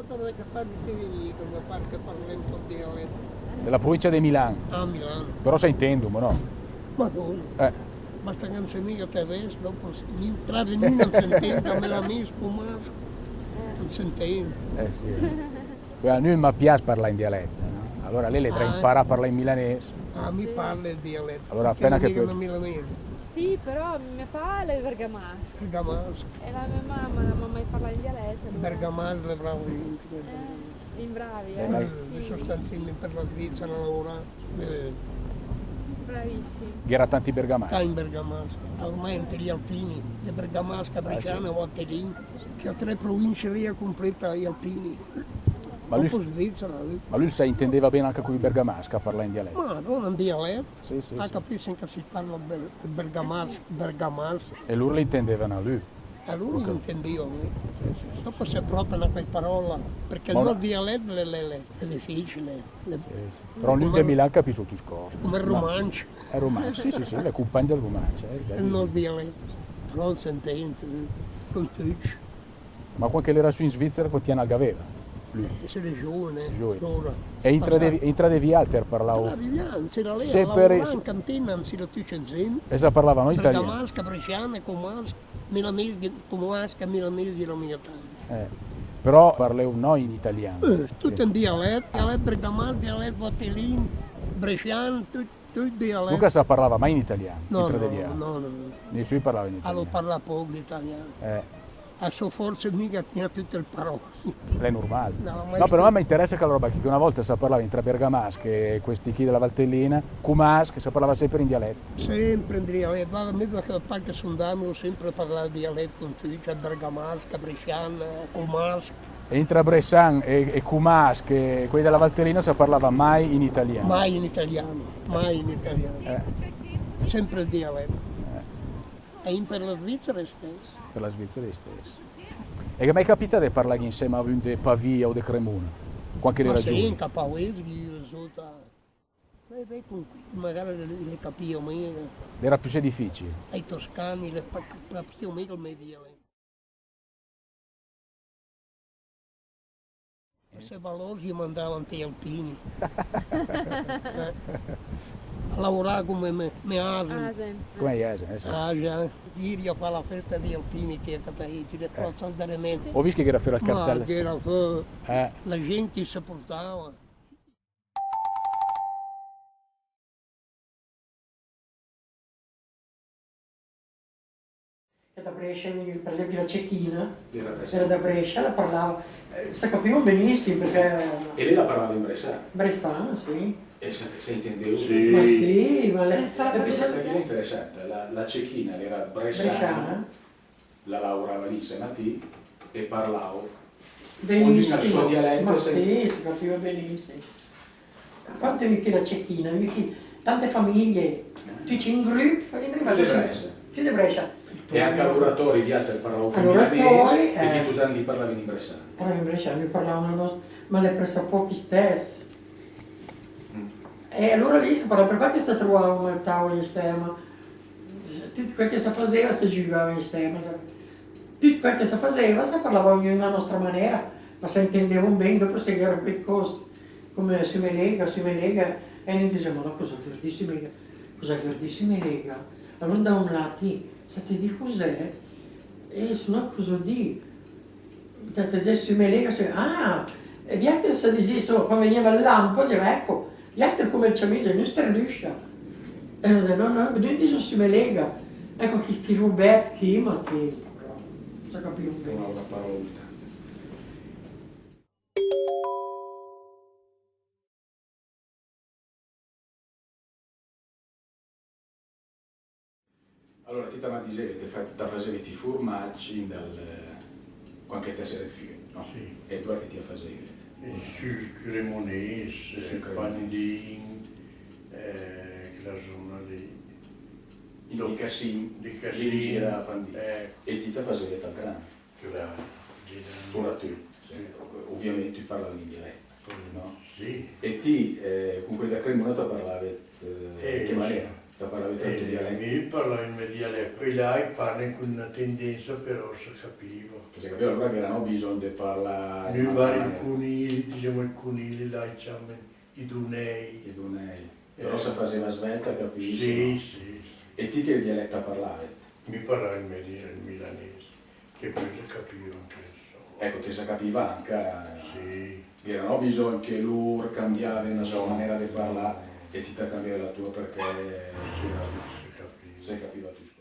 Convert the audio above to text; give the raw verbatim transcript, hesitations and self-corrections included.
Però che parli te vegni, che me par che parlem col dialet. Della provincia de Milan. Ah, Milan. Però se intendom, no? Madonna. Eh. Basta che no se mia tedesch, dopo s-, ni tra de nui no se intend, a me la mis, cumas, no se intend. Eh, sì. Però a nui ma pias parlà in dialet, no? Alora lé l'è dré a imparà a parlà in milanes. Ah, mi parla el dialet. Alora, perché apena che mi pö- milanes. Sì, però me pà l'è bergamasch. Bergamasch. E la me mama, la mama i parla in dialet, alora. Bergamasch, le brave gente, quelle. Eh, in bravi, eh? Eh, sì. Sostanzialmente per la Svizzera a lavorà. Eh. Bravissim. Gh'era tanti bergamasch. Tanti bergamasch. Ormai anche gli alpini, le bergamasche, ah, sì, bresciane, o anche lì. Che a tre province lì a completa gli alpini. Ma lü, dopo Svizzera, eh. Ma lü se intendeva ben anca coi bergamasch a parlà in dialet? Ma no, in dialet. Sì, sì, ah, sì. Capissi che si parla ber-, bergamasch, bergamasch. E lur l'intendeva a lü? E lur l'intendeva, eh. Sì, sì, sì. Dopo se propo na quai parola, perché el nòst dialet l'è, l'è, l'è, l'è difficile. Sì, sì. Però nün de Milan capiss tüscòs. Come el rumansch. El rumansch, sì, sì, sì, l'è cumpagn del rumansch, eh. El nòst dialet. Però se intend, eh, con tücc. Ma quand che l'era sü in Svizzera, quanti ann al gh'aveva? Lü? Eh, se l'è giuven, eh. Giuven. Alora. E intra de, intra de vialter parlau? Intra de vialter, s'era lì, semper a laurà in cantina, s'era tücc insem. E se parlava no italian? Bergamasch, brescian, cumasch, milanes, cumasch, milanes, la mia tanto. Eh. Però parleu no in italian. Eh, tüt in dialet, dialet bergamasch, dialet vatelin, brescian, tüt Tüt dialet. Dunca se parlava mai in italian, no, intra de vialter? No, no, no. Nissü parlava in italian. Alora parla poch l'italian. Eh. A so forsa mica tien tüt el parol. L'è nurmal. No, però a me interessa chela roba chì, che una volta se parlava intra bergamasch e questi chì della Valtellina, cumasch, se parlava semper in dialet. Semper in dialet. Varda, mi da che part che son 'ndato, semper parlà dialet con tücc, cioè bergamasch, brescian, cumasch. E intra bressan e, e cumasch, che quei della Valtellina se parlava mai in italian. Mai in italian, mai in italian. Eh. Semper el dialet. Eh. E in per la Svizzera istess. Per la Svizzera istess. E gh'è mai capità de parlà insema a vün de Pavia o de Cremona? Quand che l'era giuven? Ma sì, in Pavese, risulta. Beh, beh, con quei magari le, le capìo mia. L'era püssé difficil? Ai toscani, le pa-, capìo mia el me dialet. Se va lòs i mandava ante i alpini. Eh. A laurà come me, me asen. Asen. Come i asen, eh, sì. Asen, eh. Ieri a fà la festa dei alpini che a Cataeti, le croce de remè. Sì. Ho vist che gh'era fò el cartel. Ma gh'era fò, eh, la gent se portava. Che da Brescia, per esempio la Cecchina, era da Brescia, la parlava, eh, se capiva benissim perché... E lei la parlava in brescian? Brescian, sì. E se, se intendeva? Sì. Ma sì, ma lei... Perché è interessante, la, la Cecchina era bresciana. Bresciana. La laurava lì insema a ti e parlavo. Benissim. Ognun al so dialet, ma sì, se capiva benissim. Quante mi che la Cecchina, mi che tante famiglie, tücc in grupp, in grupp, tücc de Brescia. Tücc de Brescia. E anca a l'oratori, vialter parlavì in milanes, e eh, chi tusann lì parlavin in brescian. Parlavin in brescian, mi parlavin nòst, ma l'è pressapòch istess. Mm. E alora lì se parlava, per quel che se truvavin al tavul insema, tüt quel che se faseva, se giügava insema, se, tüt quel che se faseva, se parlava ognun a la nòstra manera, ma se intendevin ben, dopo se gh'era quaicoss, come sü me lega, sü me lega, e nün diseva, ma cosa vör dì sü me lega? Cosa vör dì sü me lega? Alora 'ndavin là, ti, se te dì cus'è? Eh, se no cosa dì? Te, te dì sü me lega, sü, ah, e vialter se disì, insoma, quand vegneva el lampo, diseva, ecco, vialter come el ciamì, nün sterlüscia. E nün diseva, no, no, nün diseva sü me lega. Ecco, chi, chi rubet, chi, ma chi, se capì un... Una parola. Alora, ti te ma disevet, te fa-, te fasevet i furmagg in dal, quand che te seret fiö, no? Sì. E dove che ti a fasevet? Sül Cremones, sül Cremones. Pandin, eh, chela zona lì. In di Cassin, di Cassin, in gir a Pandin. Eh. E ti te fasevet al gran? Chela, di là. Soratüt, sì. Sì. Ovviament tücc parlavin in dialet, no? Sì. E ti, eh, con quei da Cremona te parlavet, eh, in che manera? Te parlavet el to dialet? Eh, mi parlavo el me dialet, quei là i parlan con una tendenza, però se capiva. Che se capiva, alura gh'era no bisògn de parlà in... Nün, vari, i cunili, disìm i cunili, là i ciamen i dunèi. I dunèi. Però se faseva svelt a capìs, no? Sì, sì, sì. E ti che dialèt parlavet? Mi parlave in medi-, in milanes, che pö se capiva anche, insoma. Ecco, che se capiva anche. Sì. Gh'era no bisògn che lur cambiaven la sò manera de parlà e ti te cambiavet la tua, perché... Sì, no, se capiva. Se capiva tüt.